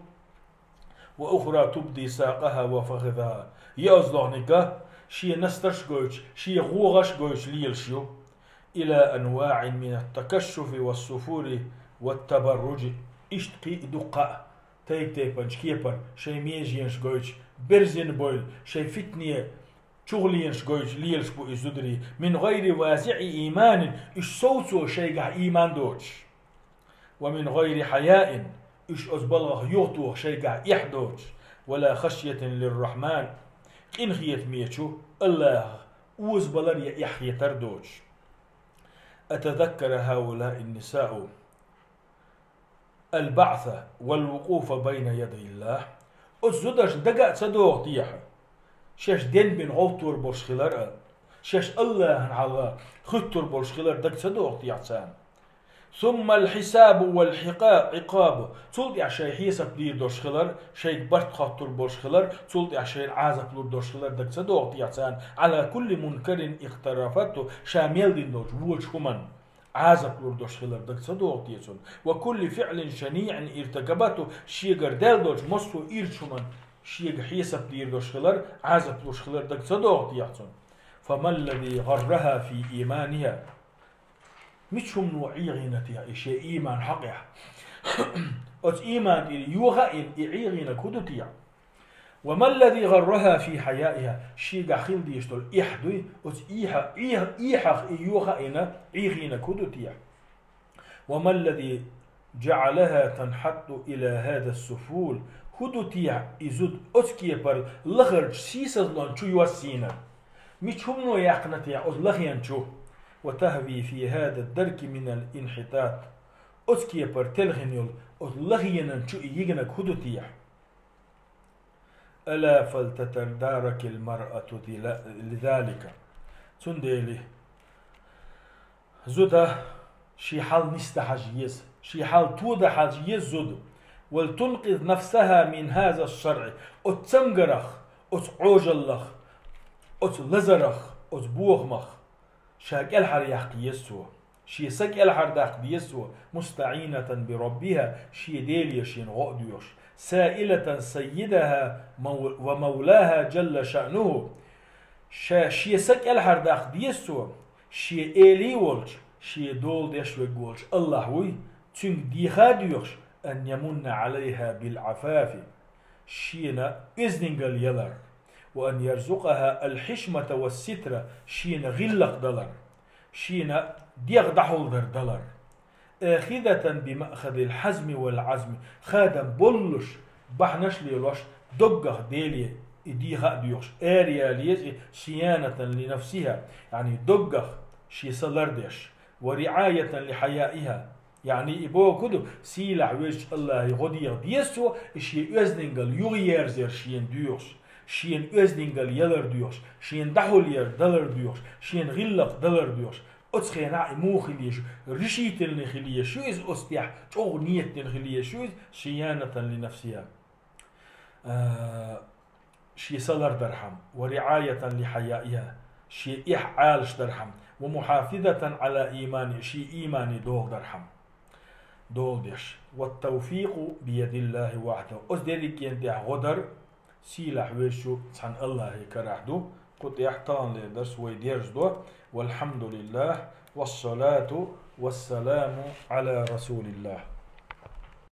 وأخرى تبدي ساقها وفخذها. ЙоазлогӀниг шен настарш гойтуш, шен гӀогӀаш гойтуш лелаш ю. إلى أنواع من التكشف والسفور والتبرج. Иштта кхин а дуккха а тайп-тайпанчу кепара шайн меженаш гойтуш, берзина бевлла, шайн фитне чугӀленаш гойтуш лелаш бу и зударий, من غير وازع إيمان, уьш совцо шайгахь ийман доцуш. ومن غير حياء, уьш оцу балгӀах юхатоха шайгахь эхь доцуш, ولا خشية للرحمن, къинхетамечу АллахӀах озабалар я эхь хетар доцуш. أتذكر هؤلاء النساء البعث والوقوف بين يدي الله. Оцу зударшна дага а ца догӀу техьа, шаьш денбина гӀовттор болуш хилар а, шаьш АллахӀана хьалха хуьттур болуш хилар дага ца догӀу техьа царна. ثم الحساب والعقاب, Ӏикъаб, цул тӀаьхьа шайн хьесап дийр долуш хилар, шайга барт хоттур болуш хилар, цул тӀаьхьа шайна Ӏазап лур долуш хилар дага ца догӀу техьа царна, على كل منكر اقترفته, ша мел дина долчу вочу хӀуманна Ӏазап лур долуш хилар дага ца догӀу те цунна, وكل فعل شنيع ارتكبته, шегара даьлла долчу массо а ирчу хӀуманна шега хьесап дийр долуш хилар, Ӏазап луш хилар дага ца догӀу техьа цунна. فما الذي غرها في إيمانها. Мича хӀумано Ӏехийна техьа и шен ийман хьокъехь? Оцу ийман тӀера йоха а йина, и Ӏехийнарг хӀун ду техьа? وما الذي غرها في حيائها, шегахь хила дезаш долу эхь дуй, оцу эхьа-, эхь-, эхьах и йоха а йина, Ӏехийнарг хӀун ду техьа? وما الذي جعلها تنحط إلى هذا السفول, хӀун ду техьа и зуда оцу кепара лахарчу сийсазлон чу йоссийнарг? Мича хӀумано яьккхина техьа оцу лахен чу? وتهوي في هذا الدرك من الانحطاط, оцу кепара телхина йолу оцу лахенан чу и йигнарг хӀун ду техьа? ألا فلتتدارك المرأة لذلك. Цундела зуда шен хьал нисдан хьажа еза, шен хьал тодан хьажа еза зуда. ولتنقذ نفسها من هذا الصرع. Оцу цамгарах, оцу Ӏожаллах, оцу лазарах, оцу бохамах ша кӀелхьаръяккха еза цо. Шен са кӀелхьардаккха деза цо, مستعينة بربها, шен Деле шена гӀо а доьхуш, سائلة سيدها مو-, ومولاها جل شأنه. Ша шен са кӀелхьардаккха деза цо, шен Эли волчу, шен дола деш верг волчу АллахӀ вуй, цуьнга деха а доьхуш, أن يمن عليها بالعفاف, шена оьздангалла ялар, وأن يرزقها الحشمة والستر, шена гӀиллакх далар, шена дегӀ дӀахьулдар далар. آخذة بمأخذ الحزم والعزم, хадам боллуш, бахьанаш лелош, доггах Деле и дийха а доьхуш, араяла еза и, صيانة لنفسها, яъни доггах шен са лардеш, ورعاية لحيائها, яъни и бохург ду, сийлахь везачу АллахӀе гӀо деха деза цо, и шен оьздангалла юхаерзаяр шена доьхуш, шена оьздангалла ялар доьхуш, шена дӀахьулъяр далар доьхуш, шена гӀиллакх далар доьхуш. Оцу хенахь и муха хила еза, решительный хила еза ю иза оцу тӀехь, чӀогӀа нийтдина хила еза ю иза, صيانة لنفسها. А, шен са лардархьама, ورعاية لحيائها, шен эхь Ӏалашдархьама, ومحافظة على إيمانها, шен иймане догӀудархьама, дола деш. والتوفيق بيد الله وحده. Оцу дерриггенна тӀехь гӀо дар сийлахь везачу цхьана АллахӀе карахь ду, кху тӀехь таханлера дарс вай дерзадо. والحمد لله، والصلاة والسلام على رسول الله.